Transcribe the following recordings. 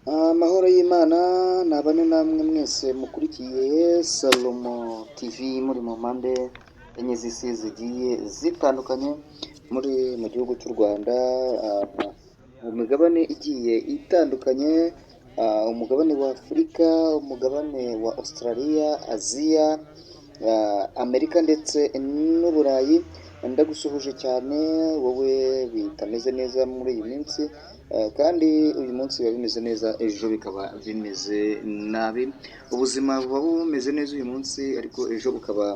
Amahoro y'Imana nabane namwe mwese mukurikiye Salomo TV muri mu mpande enye z'isi zigiye zitandukanye, muri mu gihugu cy'u Rwanda, mu migabane igiye itandukanye, umugabane wa Afurika, umugabane wa Australia, Aziya, Amerika ndetse n'Uburayi. Ndagusuhuje cyane wowe bitameze neza muri iyi minsi, kandi uyu munsi biba bimeze neza, ejo bikaba bimeze nabi. Ubuzima buba bumeze neza uyu munsi, ariko ejo bukaba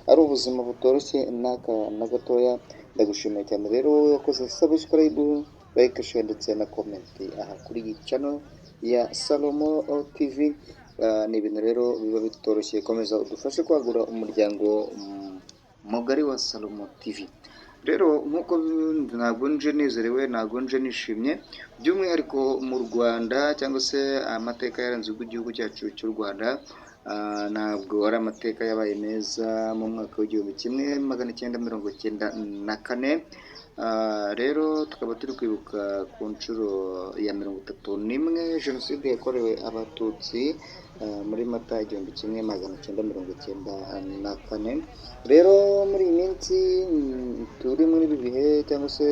ari ubuzima butoroshye n'aka na gatoya. Ndagushimiye cyane rero wowe wakoze subscribe, like, share ndetse na comment aha kuri iyi channel ya Salomo TV. Ni ibintu rero biba bitoroshye, komeza udufashe kwagura umuryango mugari wa Salomo TV. Rero nk'uko ntabwo nje nezerewe, ntabwo nje nishimye, by'umwihariko mu Rwanda cyangwa se amateka yaranze igihugu cyacu cy'u Rwanda, ntabwo ari amateka yabaye meza mu mwaka w'1994. Rero tukaba turi kwibuka ku nshuro ya 31 jenoside yakorewe Abatutsi muri Mata 1994. Rero muri iyi minsi turi muri ibi bihe cyangwa se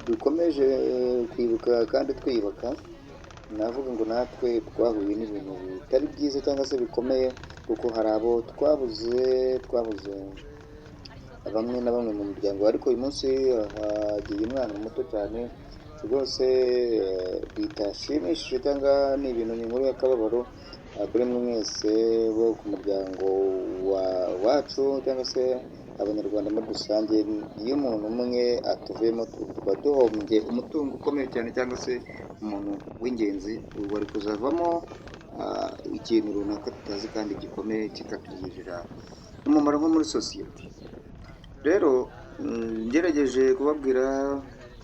dukomeje kwibuka kandi twiyubaka, navuga ngo natwe twahuye n'ibintu bitari byiza cyangwa se bikomeye, kuko hari abo twabuze, bamwe na bamwe mu muryango. Ariko uyu munsi hagiye umwana muto cyane rwose, bitashimishije cyangwa ni ibintu, ni inkuru y'akababaro kuri mwe mwese bo ku muryango wacu cyangwa se Abanyarwanda muri rusange. Iyo umuntu umwe atuvuyemo tuba duhombye umutungo ukomeye cyane cyangwa se umuntu w'ingenzi wari kuzavamo ikintu runaka tutazi kandi gikomeye, kikatugirira umumaro nko muri sosiyete. Rero ngerageje kubabwira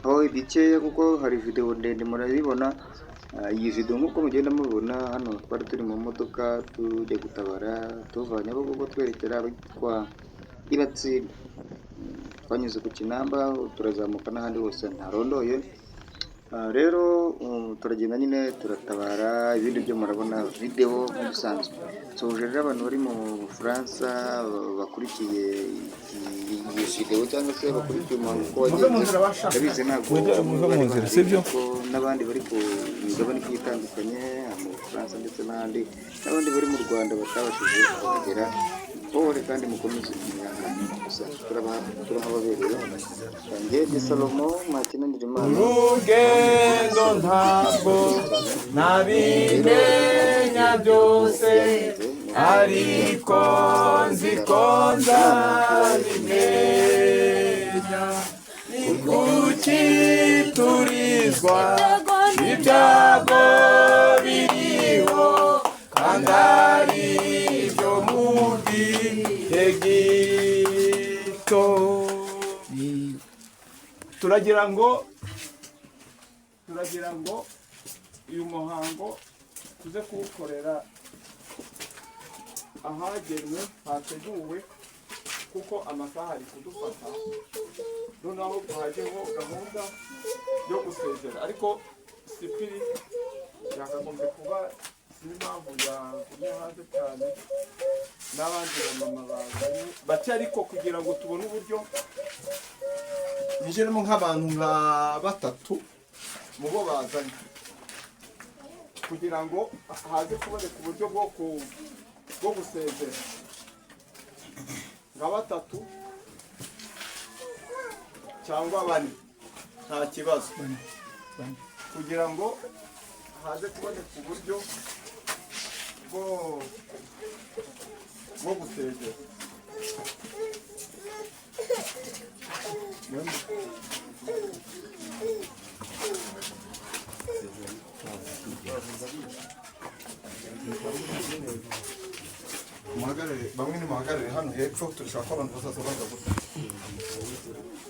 aho bikeya, kuko hari videwo ndende murayibona. Iyi video nk'uko mugenda mubibona hano, twari turi mu modoka tujya gutabara, tuva Nyabugogo twerekera ahitwa Ibatsinda. Twanyuze ku Kinamba, turazamuka n'ahandi hose ntarondoye. Rero turagenda nyine turatabara, ibindi byo murabona videwo nk'ibisanzwe. Nsuhuje rero abantu bari mu Bufaransa bakurikiye iyi videwo cyangwa se bakurikiye umuhango uko wagenze. Ndabizi ntabwo Muve muve bari mu nzira, bahari, sibyo? ariko n'abandi bari ku migabane igiye itandukanye mu Bufaransa ndetse n'ahandi, n'abandi bari mu Rwanda batabashije kuhagera, pole kandi mukomeze mwihangane. Gusa turahababereye. Njye ni Salomo Mwakinanira Imana. Urugendo ntabwo nabimenya byose, ariko nzi ko nzabimenya. Ni kuki turizwa ibyago biriho kandi ari byo mu gihe gito? Turagira ngo uyu muhango tuze kuwukorera ahagenwe hateguwe, kuko amasaha ari kudufata. Noneho hajyeho gahunda yo gusezera, ariko Sipiri yakagombye kuba, sinzi impamvu yagumye hanze cyane, n'abandi bamama bazanye bake, ariko kugira ngo tubone uburyo Ninjiremo nk'abantu nka batatu mu bo bazanye, kugira ngo haze kuboneka uburyo bwo gusezera nka batatu cyangwa bane, nta kibazo, kugira ngo haze kuboneka uburyo bwo gusezera. Muhagarare bamwe, nimuhagarare hano hepfo. Turashaka ko abantu bazaza baza gutya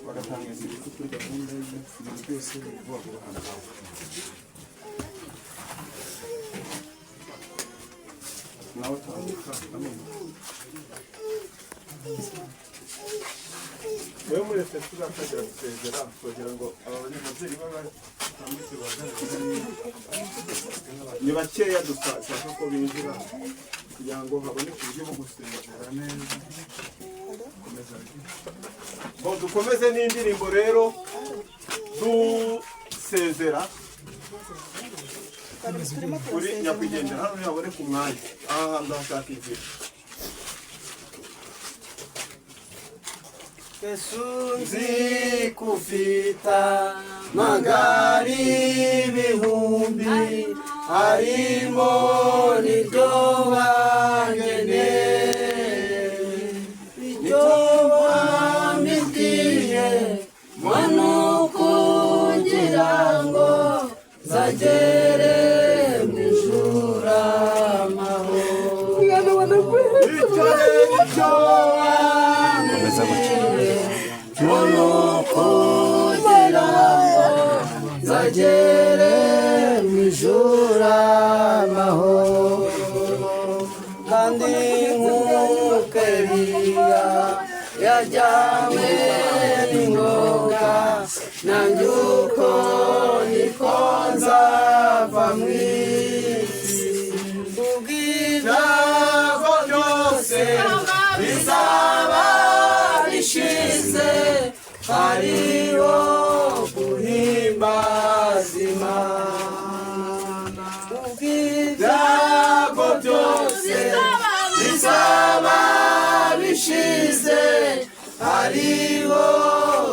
bagatanga inzira kuri gahunda y'ibintu byose vuba vuba hano. Nawe tambuka namwe. Wewe murese tuzatangira gusezera kugira ngo aba banyamabyeyi babe batambutse bahagarare. Ni bakeya dushaka ko binjira kugira ngo haboneke uburyo bwo gusezera neza. Komeza. Bon, dukomeze n'indirimbo rero dusezera kuri nyakwigendera. Hano ntihaboneka umwanya, aha ndahashaka inzira. Yesu, nzi kufita magari ibihumbi, harimo n'iryo bangeneye, icyo wambitiye mwana, kugira ngo nzagere mu ijuru amahoro. Icyo icyo wambitiye mwana, kugira ngo nzagere mu ijuru amahoro, kandi nk'uko Eliya yajyanywe n'ingoga, nanjye uko niko nzava mu isi kubw'ibyago byose bizaba bishize, hariho guhimbaza Imana. Kubw'ibyago byose bizaba bishize, hariho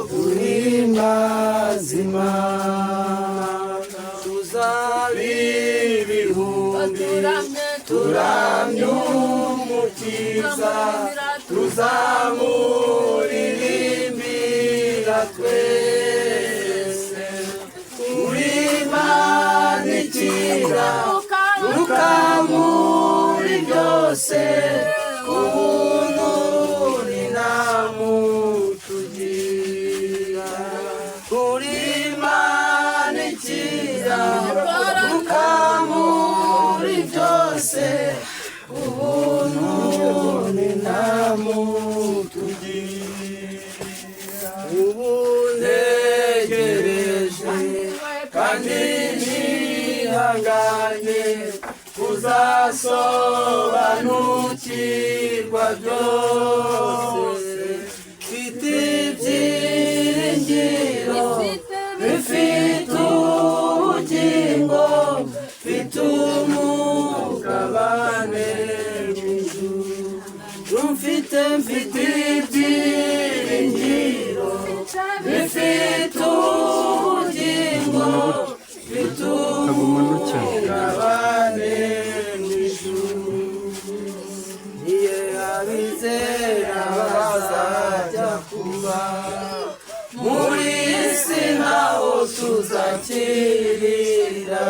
guhimbaza Imana. Tuzaba ibihumbi turamye Umukiza, tuzamuririmbira twese. Urimanikira rukamuri byose, ubuntu ninamutugira. Urimanikira rukamuri byose, ubuntu ninamutugira. Ubu ntegereje kandi nihanganye kuzasobanukirwa byose. Mfite ibyiringiro bifite ubugingo, mfite umugabane mw'ijuru. Mfite ibyiringiro bifite ubugingo, mfite umugabane mw'ijuru. Niye abizera bazajya kuba muri iyi si, ntaho tuzakirira,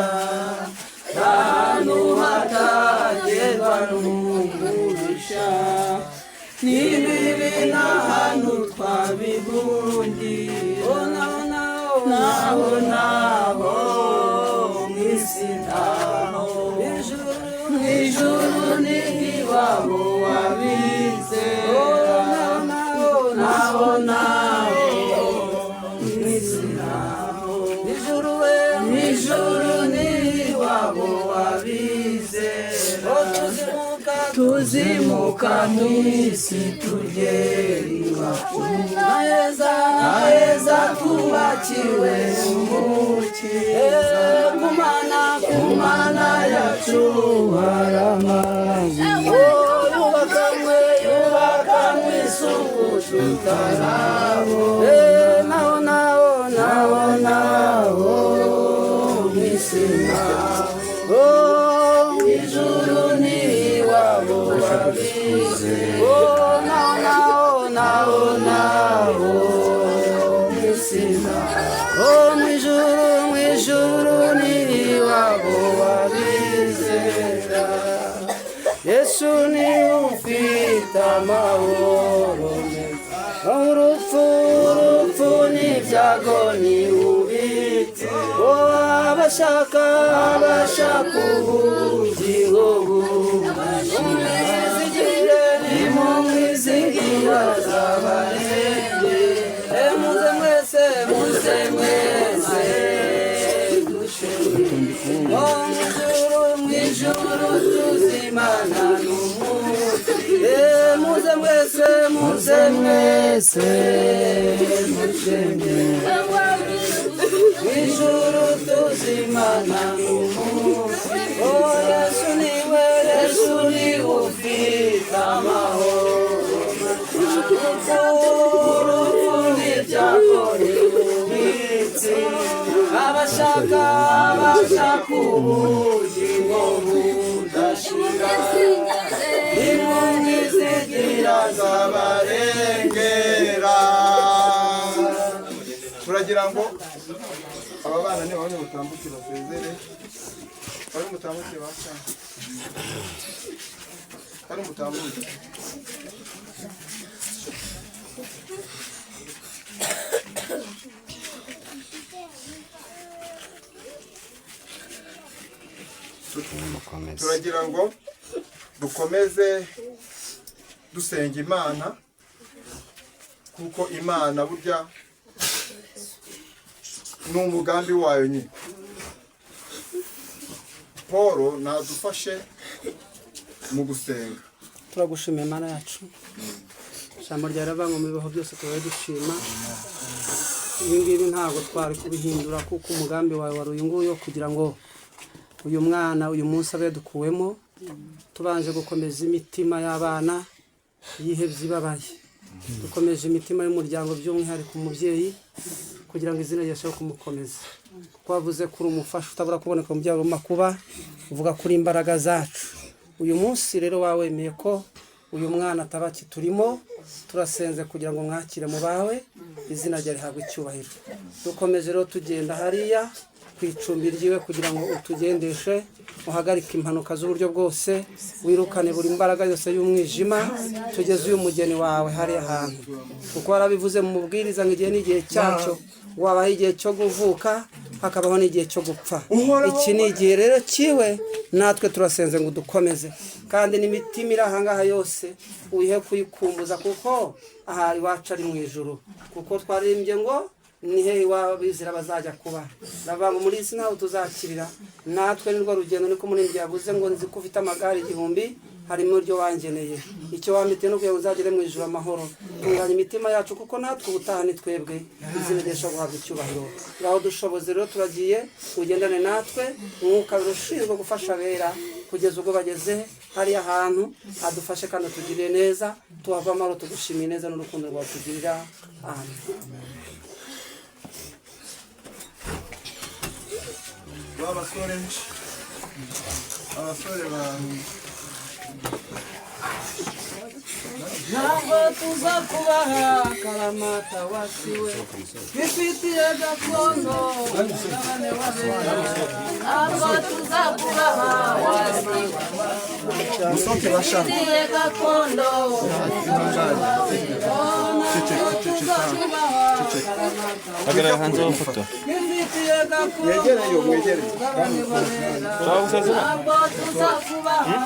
nta hantu hatagerwa n'umugisha n'ibibi, n'ahantu twabihungira, naho naho mu isi ntaho. Mu ijuru ni iwabo wabizera, naho naho mu isi ntaho. Ijuru we, mu ijuru ni iwabo wabizera. Tuzimuka mu isi tugera iwacu naheza, naheza twubakiwe umukiza. Kumana, kumana yacu haramazi yubakamwe, yubakamwe isuku tutarabo. Naho naho naho naho mu isi naho, ijuru ni iwabo wabize. Naho naho naho naho mu isi naho, mu ijuru, mu ijuru ni iwabo wabizera. Yesu ni ufite amahoro meza, urupfu, urupfu n'ibyago ni ubite. Abashaka, abashaka ubugingo mumwizigire, nimumwizigira azabarenge. Muze mwese, muze mwese. Ijuru tuzimana n'umunsi. Muze mwese, muze mwese mushimye. Ijuru tuzimana n'umunsi. Oh, Yesu niwe, Yesu niwe ufite amahoro. Urupfu n'ibyago ni. Abashaka ubugingo budashira, nimumwizigira Azabarengera. Turagira ngo aba bana nibabone mutambuke basezere, bari mutambuke basa, bari mutambuke. Turagira ngo dukomeze dusenga Imana, kuko Imana burya ni umugambi wayo nyine. Paul nadufashe mu gusenga. Turagushimiye, Mana yacu. Ijambo ryawe riravuga ngo mu bibaho byose tubaye dushima. Ibi ngibi ntabwo twari kubihindura, kuko umugambi wawe wari uyu nguyu, kugira ngo uyu mwana uyu munsi abe dukuwemo. Tubanje gukomeza imitima y'abana yihebye, ibabaye. Dukomeje imitima y'umuryango, by'umwihariko umubyeyi, kugira ngo izina ryashobore kumukomeza, kuko wavuze ko uri umufasha utabura kuboneka mu byago, mu makuba, uvuga kuri imbaraga zacu. Uyu munsi rero wawemeye ko uyu mwana ataba akiturimo. Turasenze kugira ngo mwakire mu bawe, izina rye rihabwe icyubahiro. Dukomeje rero tugenda hariya ku icumbi ryiwe kugira ngo utugendeshe, uhagarike impanuka z'uburyo bwose, wirukane buri mbaraga yose y'umwijima, tugeze uyu mugeni wawe hariya hantu, kuko warabivuze mu mubwiriza ngo igihe n'igihe cyacyo, wabaho igihe cyo kuvuka, hakabaho n'igihe cyo gupfa. Iki ni igihe rero kiwe. Natwe turasenze ngo dukomeze, kandi n'imitima iri ahangaha yose uyihe kuyikumbuza, kuko aha iwacu ari mu ijuru, kuko twaririmbye ngo ni hehe iwabo abizera bazajya kuba. Ndavuga ngo muri iyi si ntaho tuzakirira, natwe nirwo rugendo. Niko umuririmbyi yavuze ngo nzi ko ufite amagare 1000, harimo iryo wangeneye. Icyo wamitiye no kugira ngo uzagere mu ijuru amahoro. Tunganya imitima yacu, kuko natwe ubutaha ni twebwe. Izina ryesha guhabwa icyubahiro. Ngaho dushoboze rero, turagiye, ugendane natwe. Umwuka ushinzwe gufasha abera kugeza ubwo bageze hariya hantu adufashe kandi atugirire neza, tuhava amahoro. Tugushimiye neza n'urukundo rwawe tugirira. Amen. Abasore, abasore ba Ntabwo tuza kubaha karamata wasiwe bifitiye gakondo umugabane w'abera. Ntabwo tuzakubaha wasiwe Musoke basha. bifitiye gakondo. Ntabwo tuzakubaha karamata Hagarara hanze w'amafoto. bifitiye gakondo Mwegereyo, mwegere. umugabane w'abera. Ushaka gusezera? Ntabwo tuzakubaha.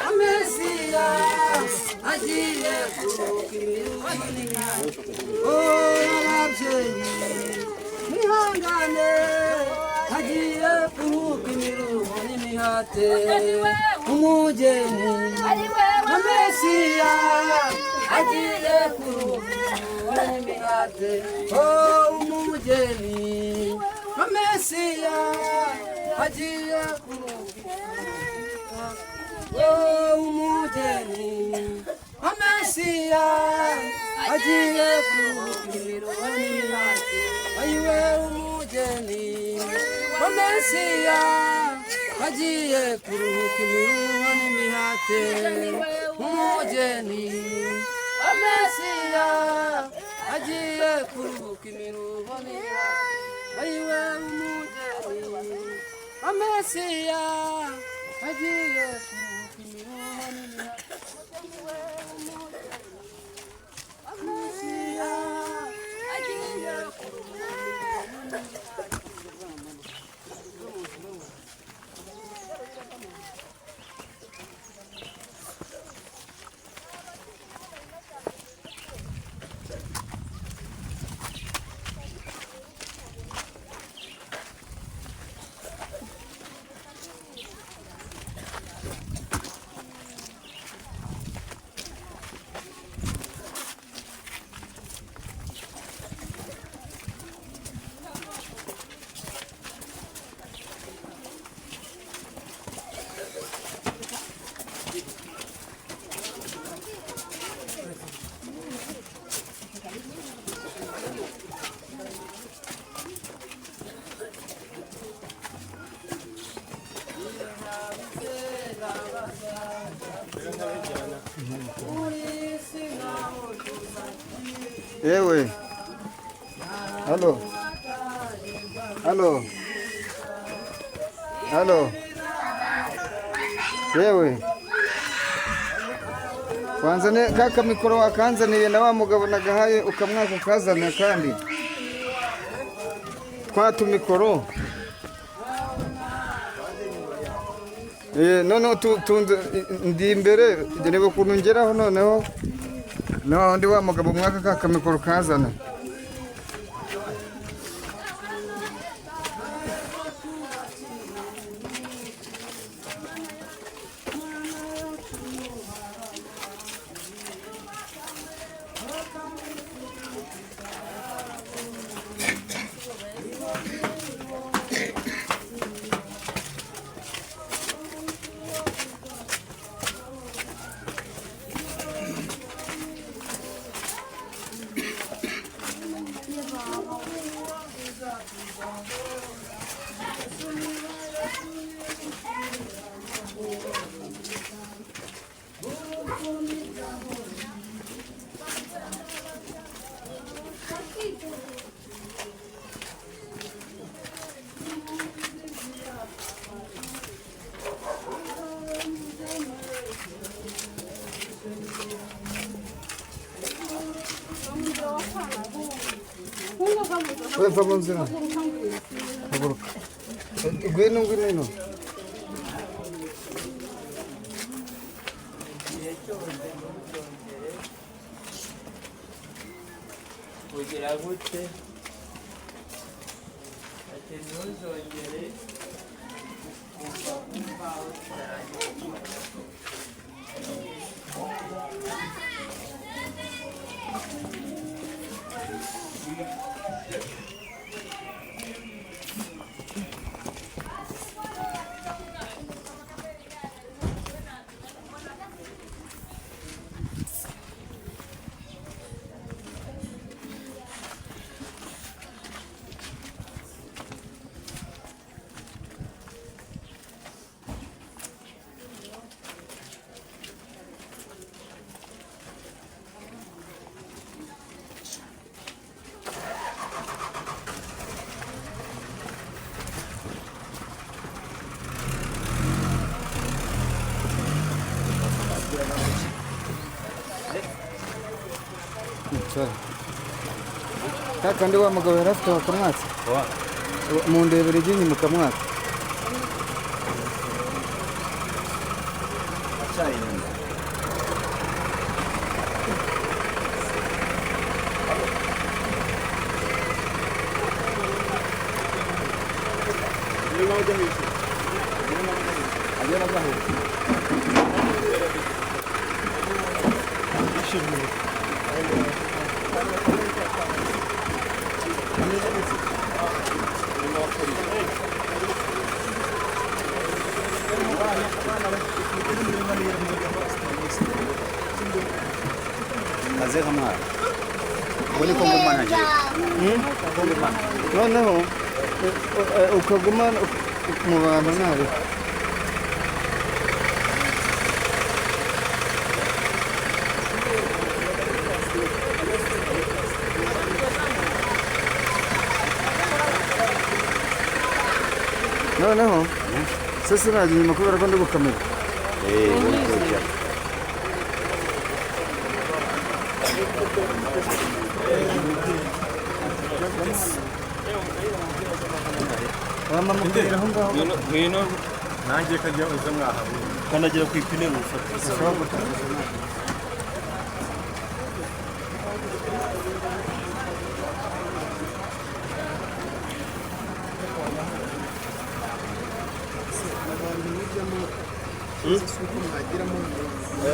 Amesiya agiye kuruka imiruho. Oh, ababyeyi mwihangane, agiye kuruka imiruho n'imihate. Umugeni Amesiya agiye kuruka imiruho n'imihate. Oh, umugeni. Umugeni wa Mesiya agiye kuruhuka. Umugeni wa Mesiya agiye kuruhuka imiruho n'imihati. Ayiwe umugeni wa Mesiya agiye kuruhuka imiruho n'imihati. Umugeni wa Mesiya agiye kuruhuka imiruho n'imihati. Ayiwe umugeni wa Mesiya agiye kuruhuka imiruho n'imihati. Wa Mesiya agiye kuruhuka imiruho n'imihati. Yewe. Halo. Halo. Halo. Yewe. Wanzane kaka mikoro wakanzaniye na wa mugabo nagahaye ukamwaka kazana kandi. Twa tumikoro. Noneho ndi imbere reba ukuntu ngeraho noneho. No ndi wa mugabo mwaka kaka mikoro kazana. Va mu nzira. Haguruka. Ngwino ngwino ino. Kugira gute ati ntuzongere kuva ku mbaho zitarangiye. Kandi wa mugabo yari afite wakamwatsa mu ndebere inyuma ukamwatsa. Kaze kamara. Ubwo niko ngumana njye. Noneho ukaguma mu bantu nabi. Noneho sasa najya inyuma kubera ko ndi gukamera. Ngwino. Nanjye kajya uze mwahabonye. Kandagira ku ipine ngufate.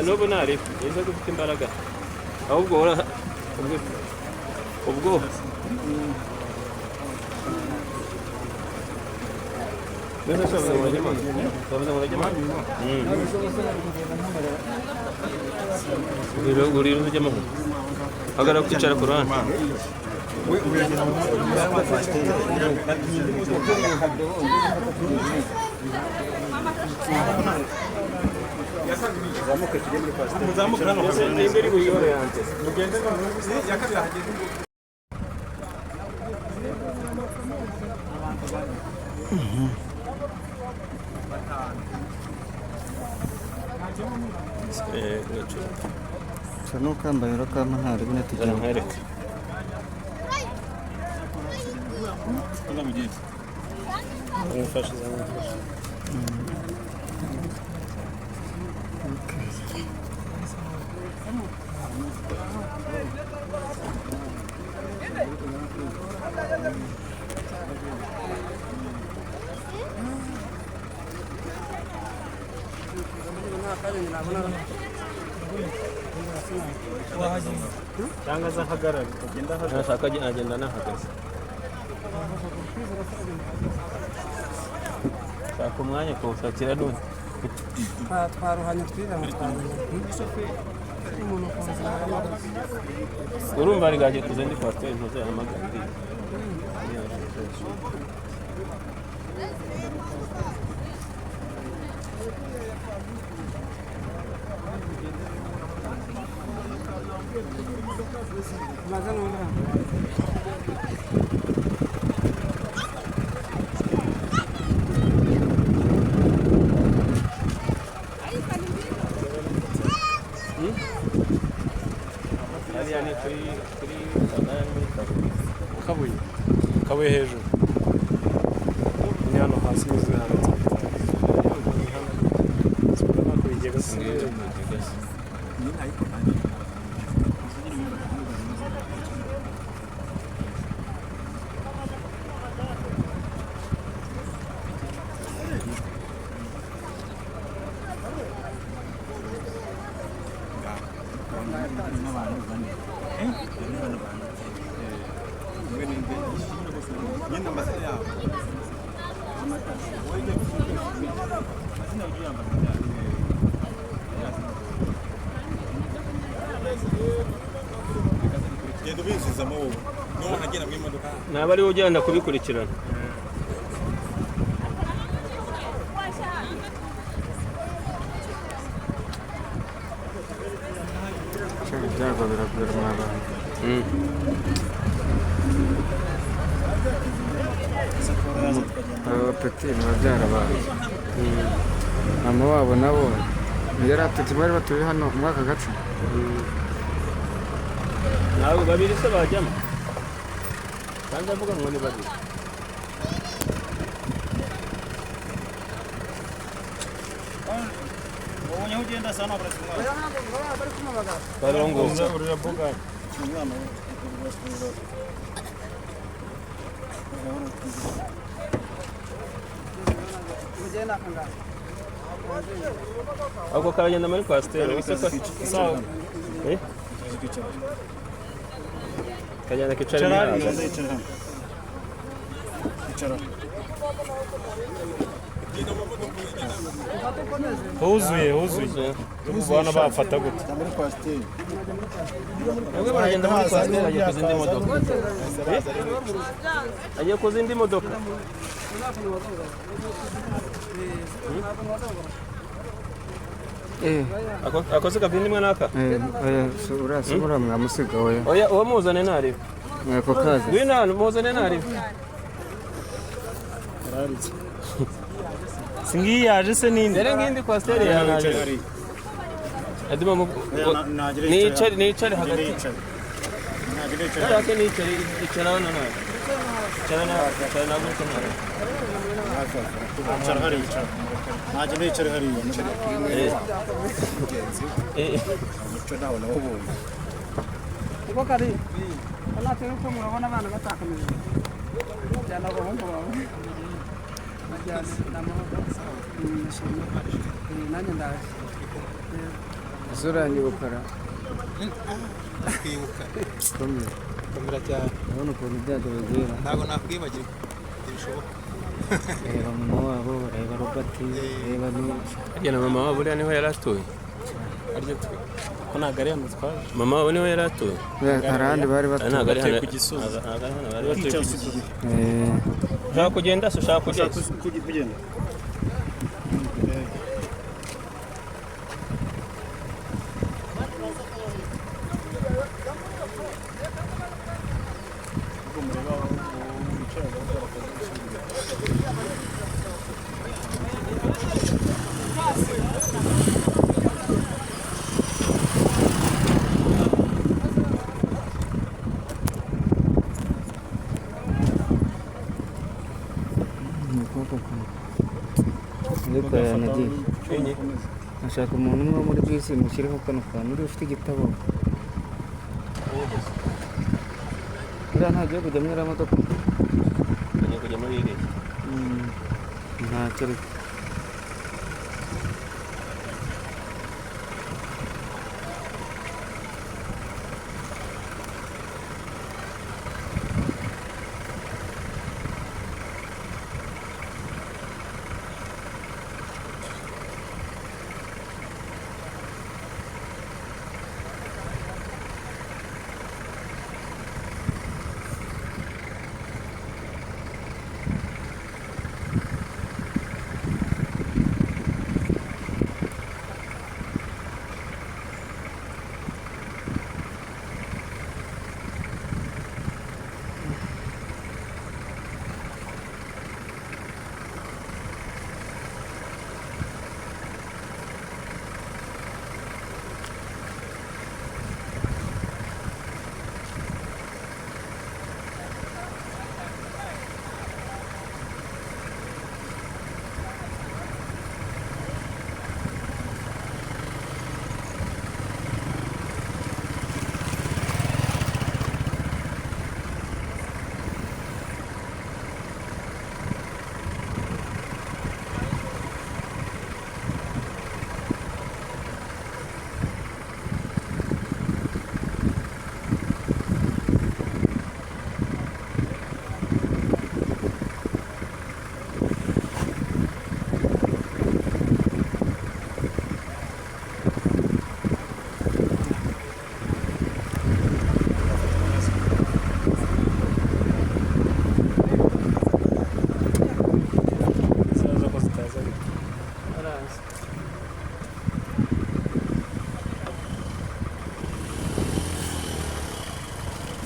N'ubu ntari niza gufite imbaraga ahubwo ubwo hagarara kwicara ku ruhande. Usa n'ukambaye urakampa ntari bune tujyamo. Nkwereke. Zamufashe. Cyangwa aza ahagarare agenda ahagaze. Nashaka agenda anahagaze. Shaka umwanya kuwushakira none. Twaruhanye twiranga twaruhanye. Umuntu ukunze Urumva ari gaje kuze ndi kwateri ntuzahamagara iriya. Hariya ni kuri Kabuye. Kabuye hejuru. Ni hano hasi yuzuye hanze. Ni hano. Naba ariwe ugenda kubikurikirana. Ibyago biragwira mwa bantu. Aba bapeti ni babyara bawe. Mama wabo nabo yari atutse bari batuye hano muri aka gace. Ntabwo babiri se bajyamo. Kandi avuga ngo ni babiri. Barongo. Ako karagenda muri kwasiteri wese ko eh kagenda kicara. Huzuye, huzuye. Ubona bafata gute? Muri kwasiteri. Bamwe baragenda muri kwasiteri, agiye ku zindi modoka. Agiye ku zindi modoka. Akoze kabindi imwe naka? Urasubura mwamusiga oya. Oya, uwo muzane ntarebe. Mwako kazi. Ngwino hano muzane ntarebe. Singiyi yaje se ninde? Dore ngindi kwasiteri yaje. Adima mu nicare, nicare hagati. Ntarake nicare, icara hano nawe. Icara nawe, icara nawe gutya nawe. Icara hariya, icara. Ntajya nicara hariya. Umuco nawe nawubonye. Niko kari natwe uko murabona abana batakomeje jyana abahungu bawe bajyane n'amahoro. Nanjye ndaje. Uzuranyibukara. Ndakwibuka. Komera. Komera cyane. Urabona ukuntu ibyago bigwira. Ntabwo nakwibagirwa. Ntibishoboka. Reba mama wabo, reba Robert, reba n'iki. Harya na mama wabo buriya niho yari atuye. Harya twe. Ko ntabwo ari hano twaje. Mama wabo niho yari atuye. Hari ahandi bari batuye. Ntabwo ari hano. Ku Gisozi. Ntabwo ari hano bari batuye ku Gisozi. Eh, Ushaka kugenda se ushaka kugenda? Kugenda. Ni ukuboko kumwe. Ariko yanagiye. Ashaka umuntu umwe wo muri bisi mushyireho kano kantu uriya ufite igitabo. Uriya ntagiye kujya muri iriya modoka. Agiye kujya muri iriya. Ntacyo ariko. Zaza ko zitaza ariko. Araza.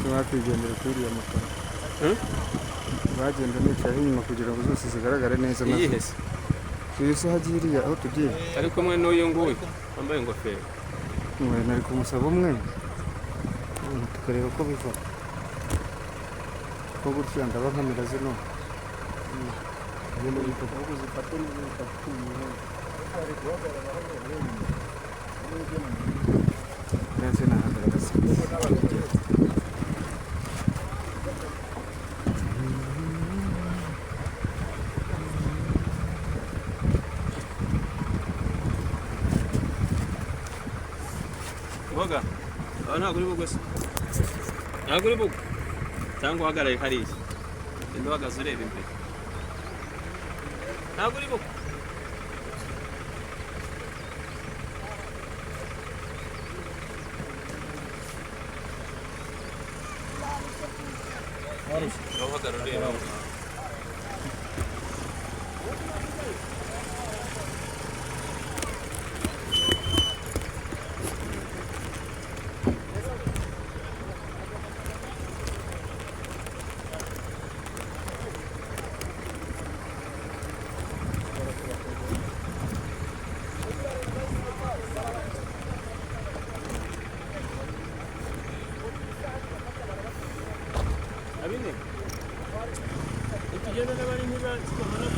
Bakwigendera kuri iriya moto. Bagenda nicaye inyuma kugira ngo zose zigaragare neza nazo. Iyihe se? Iyi se hagiye iriya aho tugiye. Ari kumwe n'uyu nguyu wambaye ingofero. Mwe nari kumusaba umwe. Tukareba ko biva. Ko gutya ndaba nkamera zino. Ndetse nahagaragaza. Mboga. Aba ntabwo uri bugwe se? Ntabwo uri bugwe. Cyangwa uhagarare hariya. Genda uhagaze ureba imbere. Ntabwo uri buko. Ngaho uhagarara ureba. Abine. Tugenda n'abari ntiba tukabona.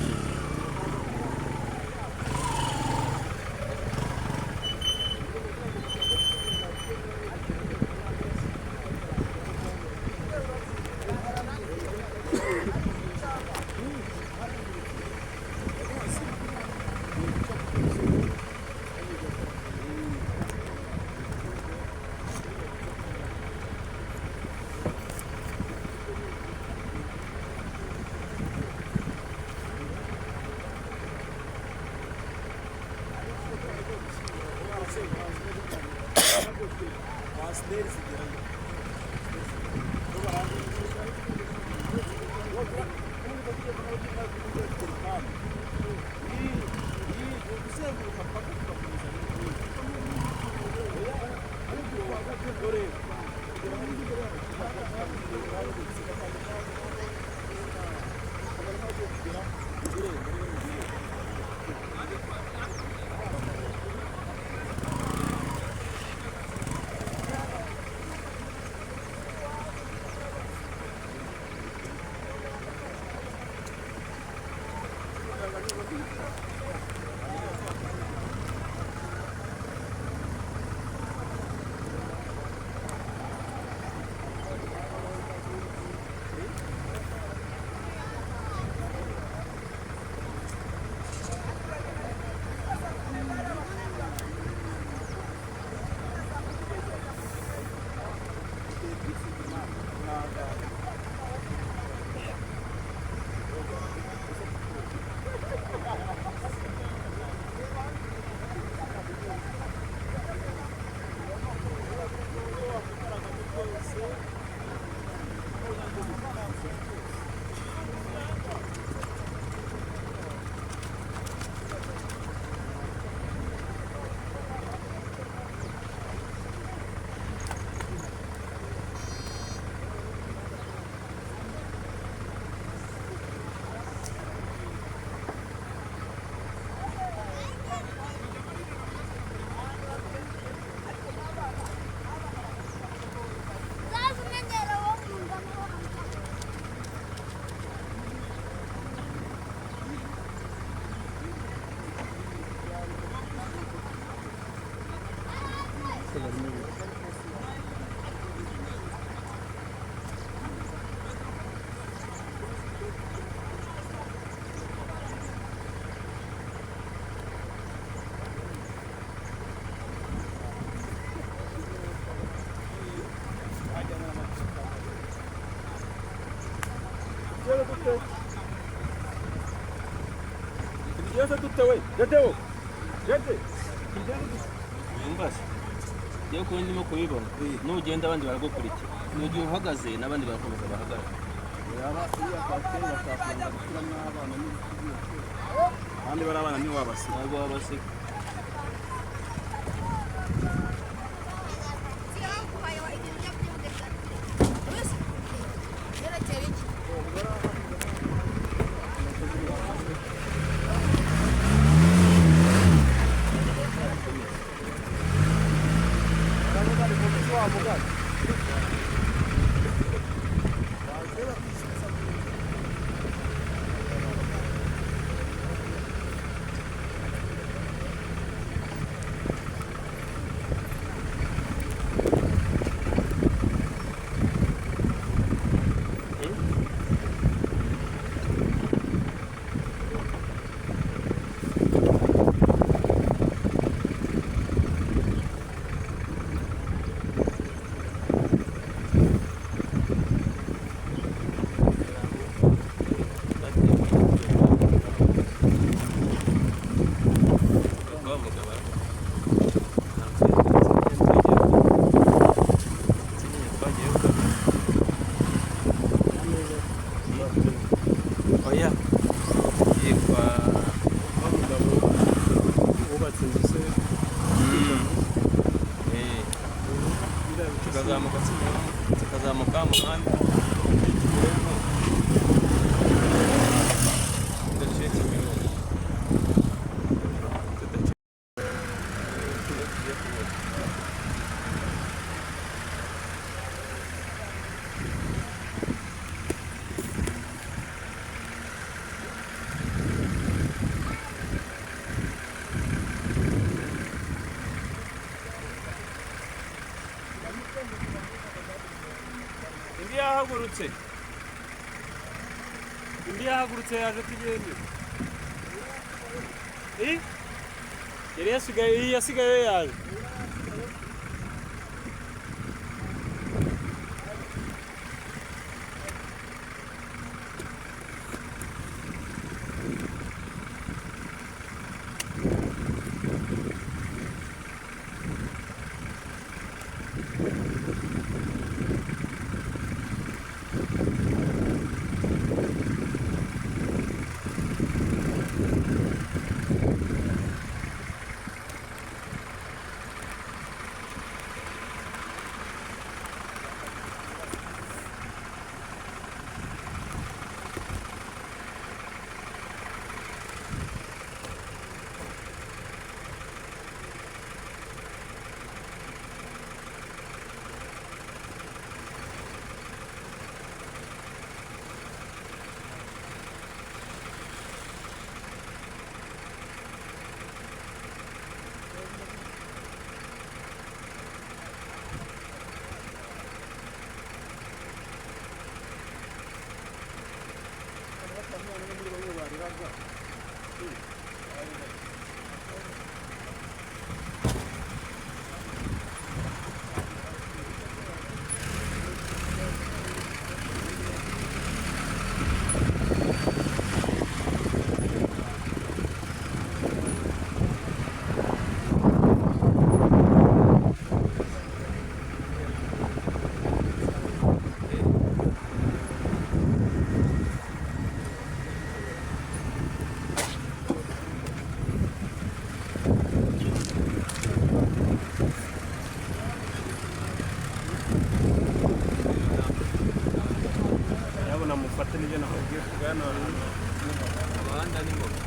Iyo kuba ndimo kubibona nugenda abandi baragukurikira, nugiye uhagaze n'abandi barakomeza bahagarara. Abandi bari abana ntiwabasiga. Ntabwo wabasiga. Oya, yitwa Wa mugabo wubatse inzu se? Eh, tukazamuka Kimironko, tukazamuka muhanda Kimironko, tudaciye Kimironko, tudaciye tugiye kubona. Indi yahagurutse, indi yahagurutse, yaje tugende. Eh? Yari yasigaye, iyi yasigaye yaje. Yabona mufate n'ibyo nakubwiye kugana. Umuhanda ni mubi.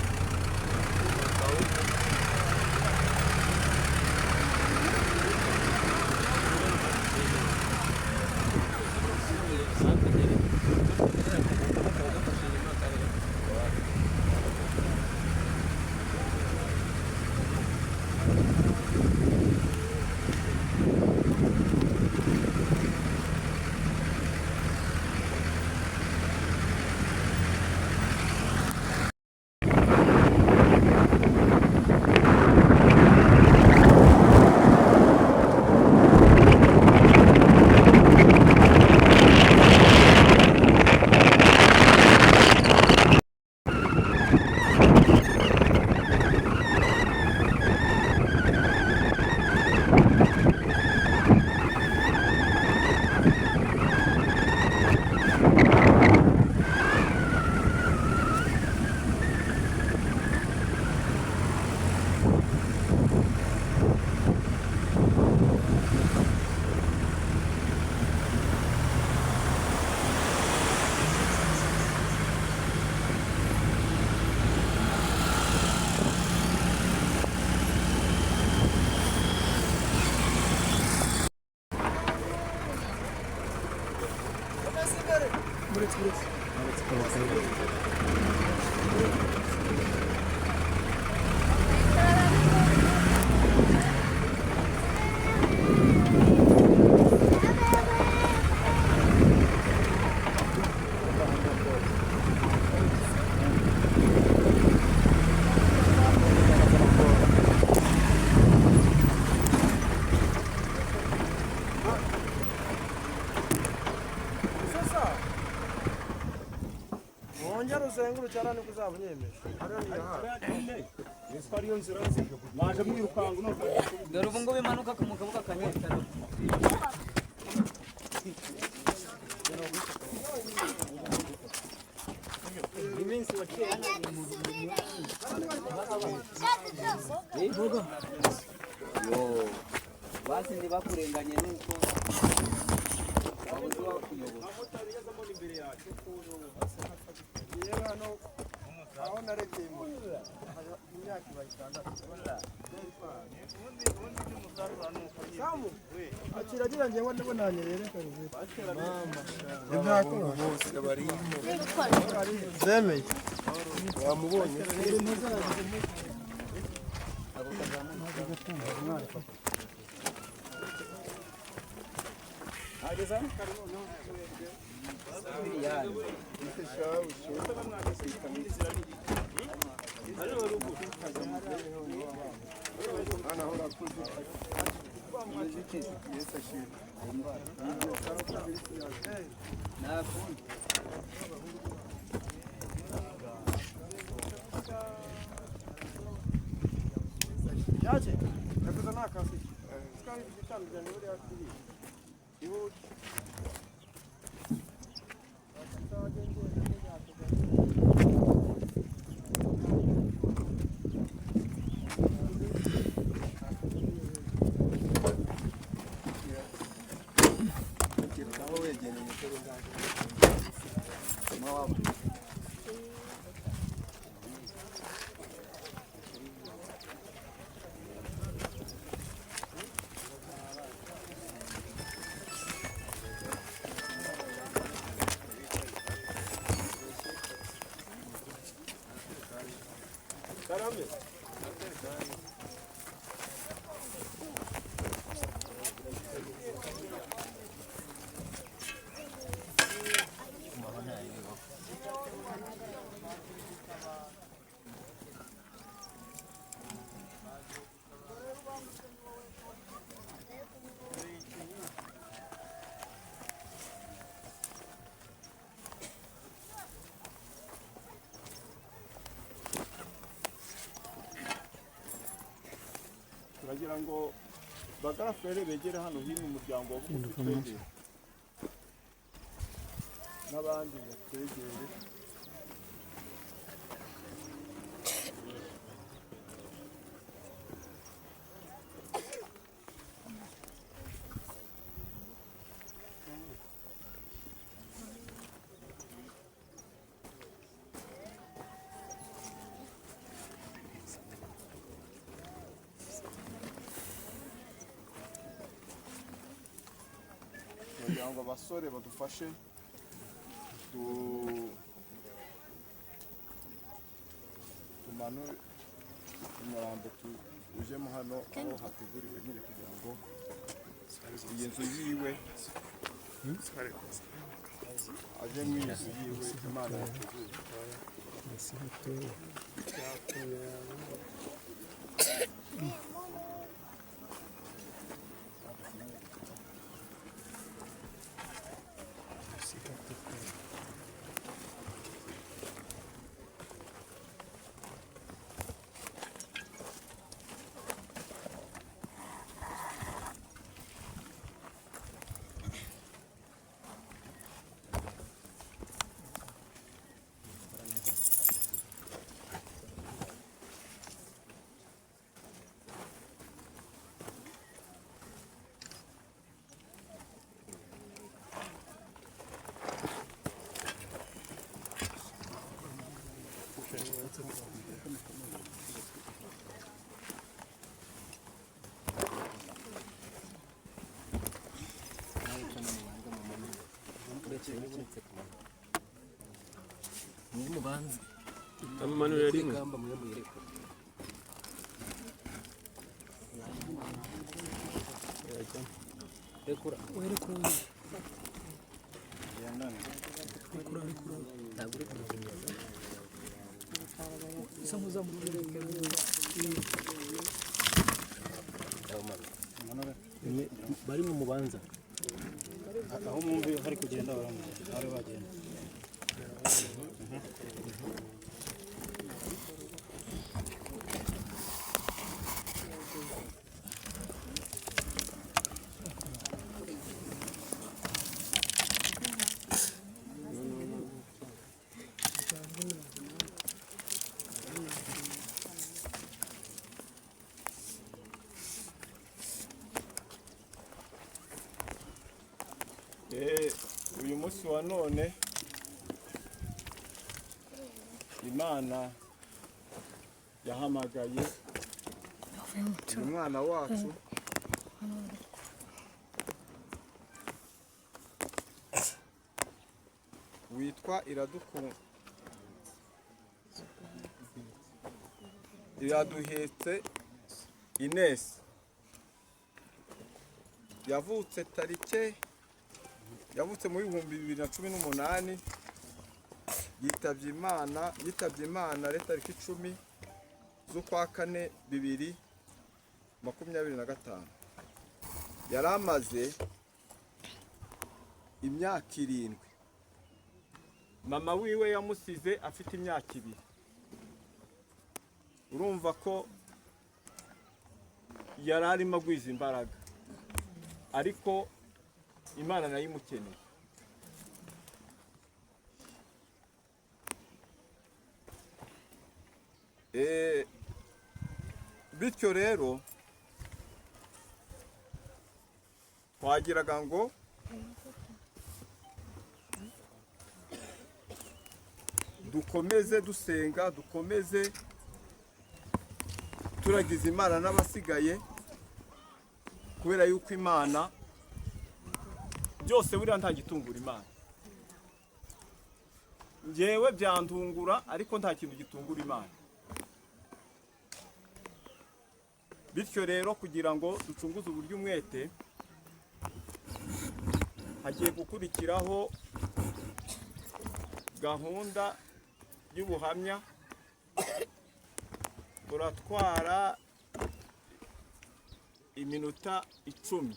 Wongera uzenguruke hariya nibwo uzaba unyemeje. Hariya ni hafi. Naje mwirukanka none. Dore ubu ngubu imanuka ku mugabo kakanyereka. Yo basi ntibakurenganye nuko wabuze uwakuyobora. Aho narekeye imyaka ibaye 6. Akiragira njyewe ndabonanye rero bose barimo zemeye wamubonye. Yaje yakoze nakasi sikari igitandukanye buriya kiri ibuki. Turagira ngo bagarafere begere hano hino umuryango wa bugufi twegere n'abandi batwegere. Kugira ngo abasore badufashe tumanure umurambo ujemo hano aho hateguriwe nyine kugira ngo iyi nzu yiwe aje mu inzu yiwe Imana yateguye. Amumanurira rimwe. Rekura. Werekura. Rekura, rekura. Ntabwo uri kumenyeza. Isa nk'uzamura. Bari mu mubanza aho mwumva hari kugenda bari bagenda. Uyu munsi wa none Imana yahamagaye uyu mwana wacu witwa Iraduhetse Ines. Yavutse tarike yavutse mu 2018, yitabye Imana ari tariki 10 z'ukwa kane 2025. Yari amaze imyaka 7. Mama wiwe yamusize afite imyaka 2. Urumva ko yari arimo agwiza imbaraga, ariko Imana nayo imukeneye. Bityo rero twagiraga ngo dukomeze dusenga, dukomeze turagiza Imana n'abasigaye, kubera yuko Imana byose buriya nta gitungura Imana. Njyewe byantungura, ariko nta kintu gitungura Imana. Bityo rero kugira ngo ducunguze uburyo umwete, hagiye gukurikiraho gahunda y'ubuhamya. Turatwara iminota 10.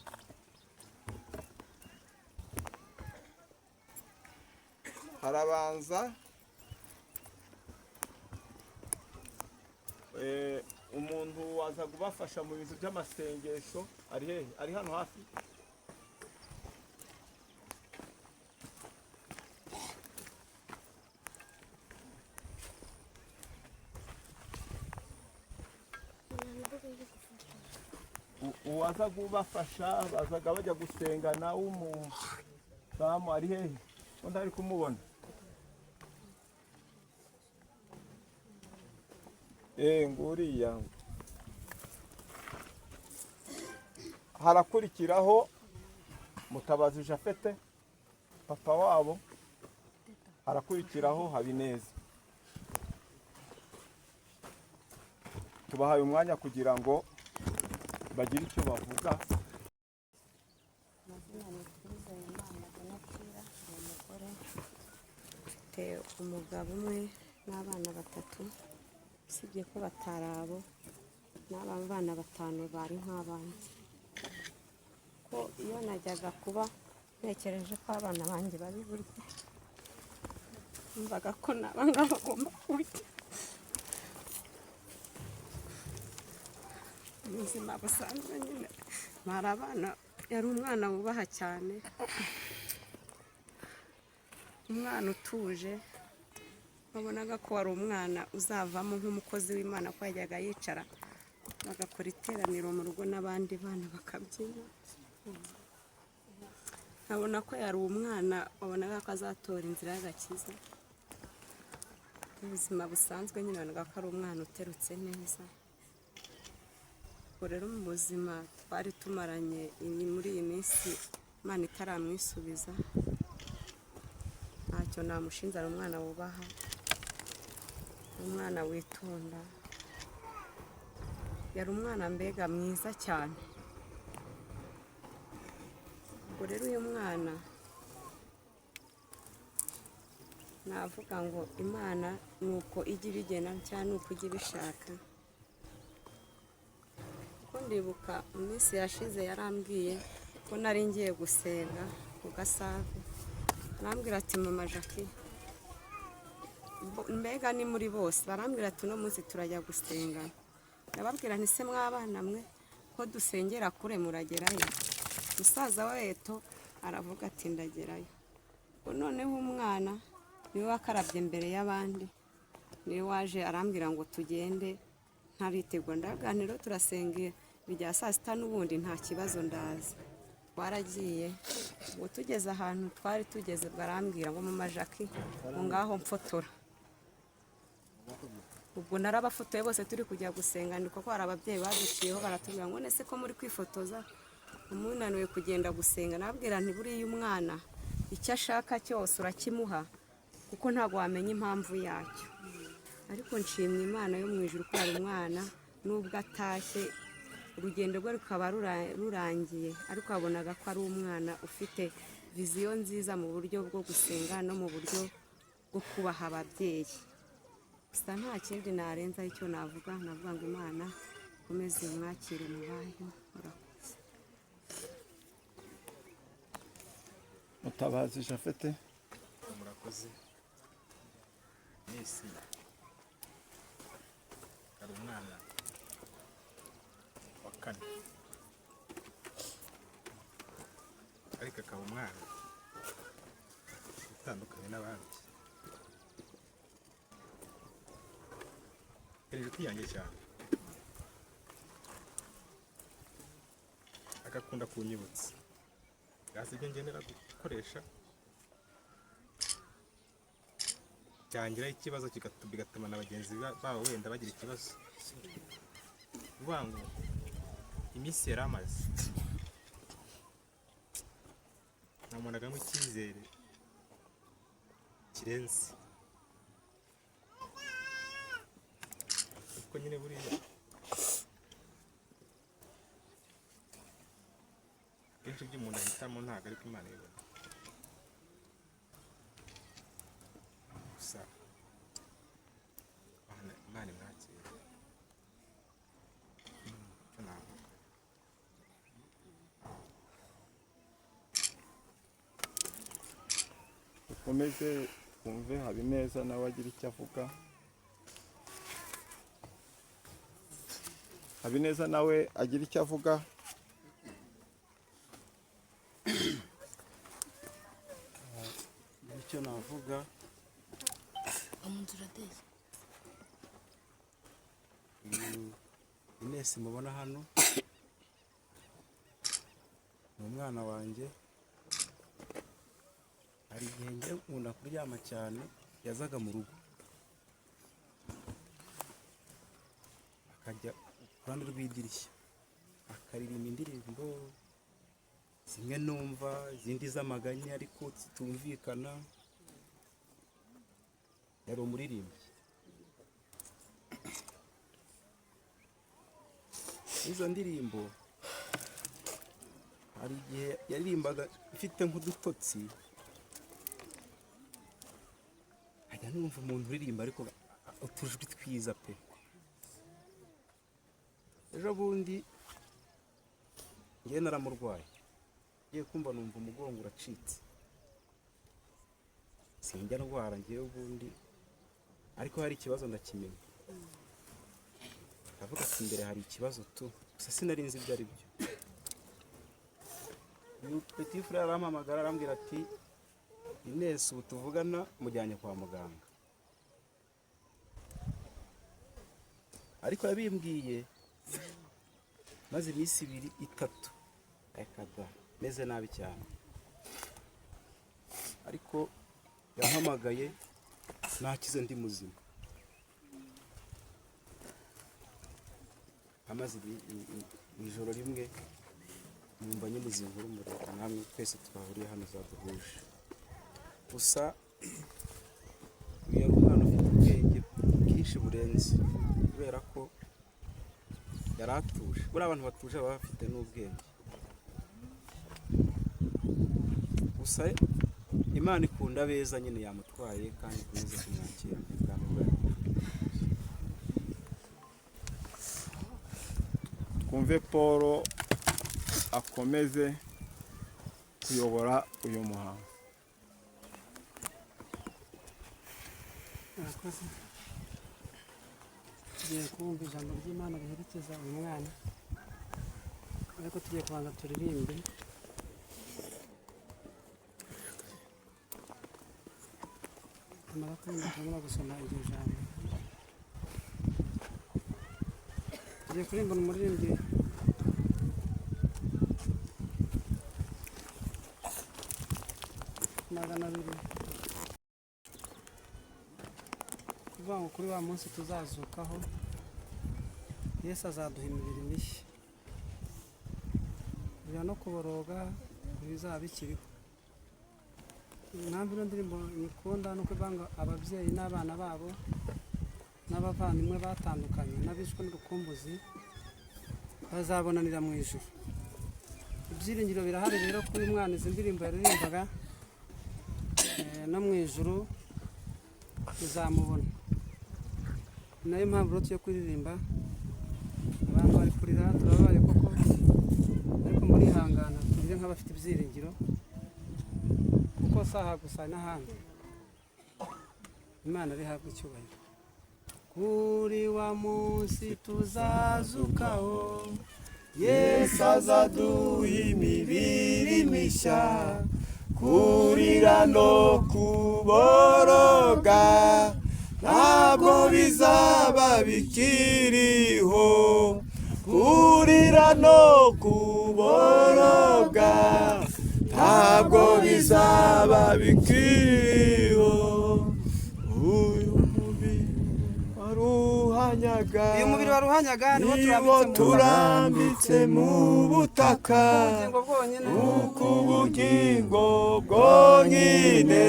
Harabanza umuntu waza kubafasha mu bintu by'amasengesho. Ari hehe? Ari hano hafi. Uwaza kubafasha, bazaga bajya gusengana, w'umudamu, ari hehe ko ntari kumubona? Nguriya. Harakurikiraho Mutabazi Jafete, papa wabo. Harakurikiraho Habineza. Tubahaye umwanya kugira ngo bagire icyo bavuga. Amazina ni Twizeyimana Donatilla, ni umugore ufite umugabo umwe n'abana batatu, usibye ko batari abo, n'aba bana batanu bari nk'abanjye. Ko iyo najyaga kuba ntekereje ko abana banjye bari burye, numvaga ko naba ngaba bagomba kurya. Mu buzima busanzwe nyine bari abana, yari umwana wubaha cyane, umwana utuje, wabonaga ko wari umwana uzavamo nk'umukozi w'Imana, ko yajyaga yicara bagakora iteraniro mu rugo n'abandi bana bakabyina. Nkabona ko yari umwana wabonaga ko azatora inzira y'agakiza. Mu buzima busanzwe nyine wabonaga ko ari umwana uterutse neza. Ubwo rero mu buzima twari tumaranye muri iyi minsi Imana itaramwisubiza, ntacyo namushinja. Ari umwana wubaha, umwana witonda, yari umwana mbega mwiza cyane. Ubwo rero uyu mwana navuga ngo Imana ni uko ijya ibigena cyangwa ni uko ijya ibishaka, kuko ndibuka mu minsi yashize yarambwiye ko nari ngiye gusenga ku Gasave, arambwira ati: "Mama Jackie," mbega ni muri bose, barambwira ati: "Uno munsi turajya gusenga." Ndababwira nti: "Se mwabana mwe, ko dusengera kure, muragerayo?" Musaza we Eto aravuga ati: "Ndagerayo." Ubwo noneho umwana niwe wakarabye mbere y'abandi, niwe waje arambwira ngo tugende ntaritegura. Ndaganira, turasenga ibya saa sita n'ubundi nta kibazo, ndaza. Twaragiye, ubwo tugeze ahantu twari tugeze, barambwira ngo mama Jackie, ngo ngaho mfotora. Ubwo narabafotoye bose turi kujya gusenga, ni kuko hari ababyeyi baduciyeho baratubwira ngo nese ko muri kwifotoza umunaniwe kugenda gusenga. Nabwira nti buriya umwana icyo ashaka cyose urakimuha, kuko ntabwo wamenya impamvu yacyo. Ariko nshimye Imana yo mu ijuru ko hari umwana nubwo atashye urugendo rwe rukaba rurangiye, ariko wabonaga ko ari umwana ufite viziyo nziza mu buryo bwo gusenga no mu buryo bwo kubaha ababyeyi. Gusa nta kindi narenzaho icyo navuga, navuga ngo Imana ikomeze imwakire mu bayo. Murakoze. Mutabazi Japhet. Murakoze mwese. Hari umwana wa kane, ariko akaba umwana utandukanye n'abandi. Yari inshuti yanjye cyane, agakunda kunyibutsa yazi ibyo ngenera gukoresha cyangiraho ikibazo bigatuma na bagenzi babo wenda bagira ikibazo. Uvuga ngo iminsi yari amaze namubonagamo icyizere kirenze, ariko nyine buriya akenshi ibyo umuntu ahitamo ntabwo ariko Imana ibibona. Gusa Imana imwakire, icyo navuga. Dukomeze twumve Habineza nawe agira icyo avuga. Habineza nawe agira icyo avuga. Icyo navuga, Ines mubona hano ni umwana wanjye. Hari igihe njye nkunda kuryama cyane, yazaga mu rugo akajya ku ruhande rw'idirishya akaririmba indirimbo zimwe numva, izindi z'amaganya ariko zitumvikana. Yari umuririmbyi. Izo ndirimbo hari igihe yaririmbaga mfite nk'udutotsi, nkajya numva umuntu uririmba ariko utujwi twiza pe. Ejo bundi njye naramurwaye, ngiye kumva numva umugongo uracitse. Sinjya ndwara ngewe ubundi, ariko hari ikibazo ndakimenya. Ndavuga ati imbere hari ikibazo tu, gusa sinari nzi ibyo ari byo. Uyu petit frère arampamagara arambwira ati Ines ubu tuvugana mujyanye kwa muganga. Ariko yabimbwiye maze iminsi ibiri itatu reka da, meze nabi cyane. Ariko yampamagaye nakize ndi muzima. Amaze ijoro rimwe numva nyimuze inkuru mureba namwe twese twahuriye hano zaduhuje. Gusa uyu yari umwana ufite ubwenge bwinshi burenze, kubera ko yari atuje. Buriya abantu batuje baba bafite n'ubwenge. Gusa Imana ikunda abeza nyine, yamutwaye kandi ikomeze kumwakira mu bwami bwayo. Twumve Paul akomeze kuyobora uyu muhango. Murakoze. Tugiye kumva ijambo ry'Imana riherekeza uyu mwana, ariko tugiye kubanza turirimbe. Tumara kuririmba turabona gusoma iryo jambo. Tugiye kuririmba umuririmbyi Ukuvuga ngo kuri wa munsi tuzazukaho, Yesu azaduha imibiri mishya. Kurira no kuboroga ntibizaba bikiriho. Impamvu ino ndirimbo nyikunda ni uko ivuga ngo ababyeyi n'abana babo n'abavandimwe batandukanye n'abishwe n'urukumbuzi bazabonanira mu ijuru. Ibyiringiro birahari rero kuri uyu mwana, izi ndirimbo yaririmbaga no mu ijuru tuzamubona. Ni nayo mpamvu rero tugiye kuririmba. Abantu bari kurira, turababaye koko, ariko murihangana turire nk'abafite ibyiringiro, kuko si aha gusa n'ahandi. Imana rihabwa icyubahiro. Kuri wa munsi tuzazukaho, Yesu azaduha imibiri mishya, kurira no kuboroga ntabwo bizaba bikiriho, kurira no kuboroga ntabwo bizaba bikiriho. Uyu mubiri waruhanyaga, uyu mubiri waruhanyaga niwo niwo turambitse mu butaka, ubugingo bwonyine, kuko ubugingo bwonyine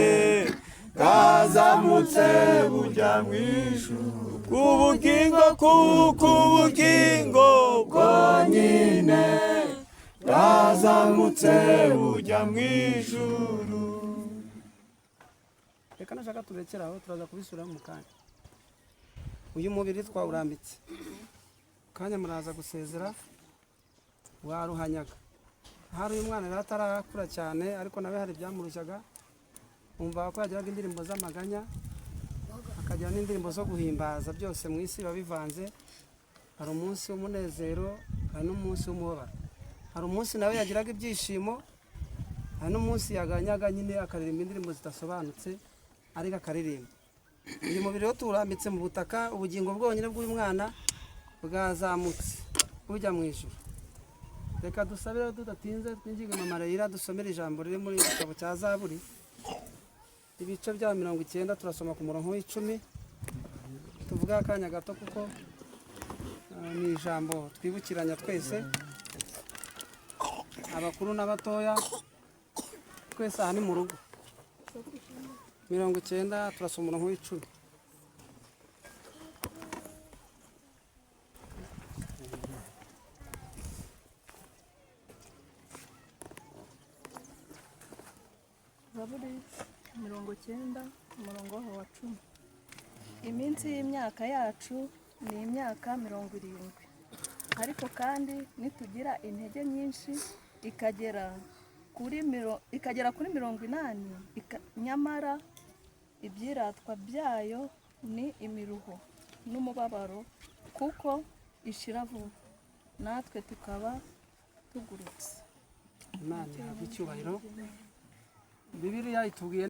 bwazamutse bujya mu ijuru. Ubugingo, kuko ubugingo bwonyine bwazamutse bujya mu ijuru. Reka nashaka turekere aho, turaza kubisubiramo mu kanya. Uyu mubiri twawurambitse, kanya muraza gusezera, waruhanyaga. Hari uyu mwana rero atarakura cyane, ariko nawe hari ibyamurushyaga. Umva ko yagiraga indirimbo z'amaganya, akagira n'indirimbo zo guhimbaza, byose mu isi biba bivanze. Hari umunsi w'umunezero, hari n'umunsi w'umubabaro. Hari umunsi nawe yagiraga ibyishimo, hari n'umunsi yaganyaga nyine akaririmba indirimbo zidasobanutse, ariko akaririmba. Uyu mubiri rero tuwurambitse mu butaka, ubugingo bwonyine bw'uyu mwana bwazamutse bujya mu ijuru. Reka dusabe rero tudatinze, twinginge Mama Leila dusomere ijambo riri muri igitabo cya Zaburi, ibice bya 90, turasoma ku murongo w'icumi. Tuvuge akanya gato kuko ni ijambo twibukiranya twese, abakuru n'abatoya, twese aha ni mu rugo. 90 turasoma umurongo w'icumi. Zaburi 90 umurongo wa 10. Iminsi y'imyaka yacu ni imyaka 70, ariko kandi nitugira intege nyinshi ikagera kuri 80, nyamara ibyiratwa byayo ni imiruho n'umubabaro, kuko ishira vuba natwe tukaba tugurutse. Imana ihabwe icyubahiro. Bibiliya itubwiye